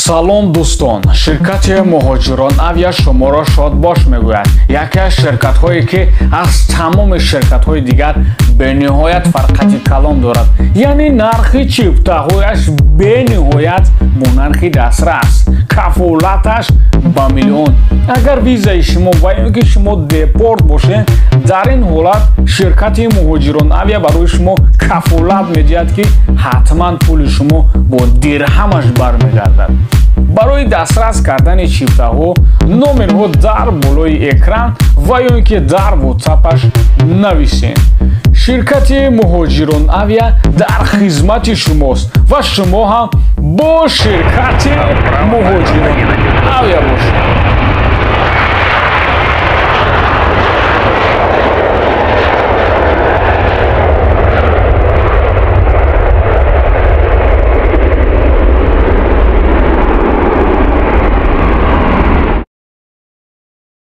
Салом, дӯстон! Ширкати «Муҳоҷирон Авиа» шуморо шодбош мегӯяд. Яке аз ширкатҳое, ки аз тамоми ширкатҳои дигар бениҳоят фарқияти калон дорад, яъне нархи чифтаҳояш бениҳоят бо нархи дастрас, кафолаташ ба миллион. Агар визаи шумо ва ё ки шумо депорт бошед, дар ин ҳолат ширкати «Муҳоҷирон Авиа» барои шумо кафолат медиҳад, ки ҳатман пули шумо бо дирҳамаш бармегардад. Барои дастрас кардани чифтаҳо номерҳо дар болои экран ва ё ин ки дар ватсапаш нависед. Ширкати «Муҳоҷирон Авиа» дар хизмати шумост ва шумо ҳам бо ширкати «Муҳоҷирон Авиа» бошед.